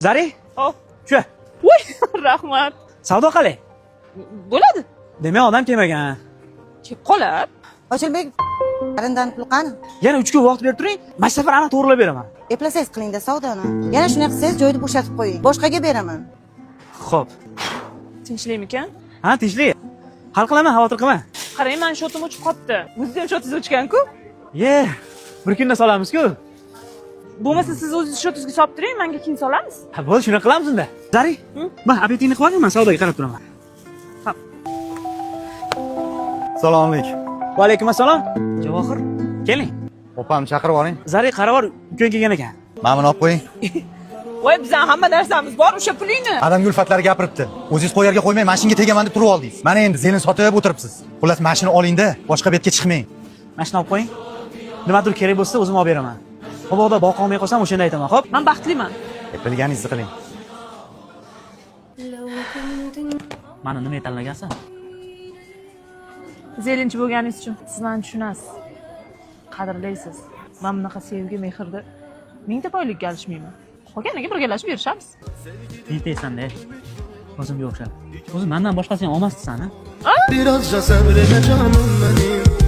Zari, Hop. shu. Voy, rahmat. Savdo qalay? Bo'ladi. Demak, odam kelmagan. Kelib qolar. Ochilbek, arendani puli qani? Yana 3 kun vaqt berib turing, mana safar aniq to'g'rilab beraman. Eplasangiz qilingda savdoni. Yana shunday qilsangiz, joyni bo'shatib qo'ying. Boshqaga beraman. Xo'p. Tinchlikmikan? Ha, tinchlik. Hal qilaman, xavotir qilma. Qarang, mani shotim o'chib qolibdi. O'zizni ham shotingiz o'chgan-ku. Ye, bir kunda solamiz-ku. Bo'lmasa siz o'zingiz shotingizga solib turing, menga keyin solamiz. Ha, bo'ldi, shuni qilamiz unda. Zari, ma, обед ingni qilib oling, men savdoga qarab turaman. Assalomu alaykum. Va alaykum assalom. Javohir, keling. Opam, chaqirib oling. Zari, qarab bor, ukang kelgan ekan. Mana buni olib qo'ying. Voy, bizning hamma narsamiz bor, o'sha pulingni. Adam gulfatlar gapiribdi. O'zingiz qo'yarga qo'ymay, mashinga tegaman deb turib oldingiz. Mana endi zelin sotib o'tiribsiz. Xullas, mashina olingda, boshqa betga chiqmang. Mana shuni olib qo'ying. Nimadir kerak bo'lsa, o'zim olib beraman. Mabodo boqa olmay qolsam, o'shanda aytaman, xo'p? Men baxtliman. Bilganingizni qiling. Mani nimaga tanlagansan? Zelinchi bo'lganingiz uchun siz meni tushunasiz. Qadrlaysiz. Men bunaqa sevgi, mehrni mingta boylikka alishmayman. Qolganiga birgalashib erishamiz. Yetaysanda. O'zimga o'xshab. O'zi mendan boshqasini ham olmasdisan, ha? Birazca sabredeceğim benim.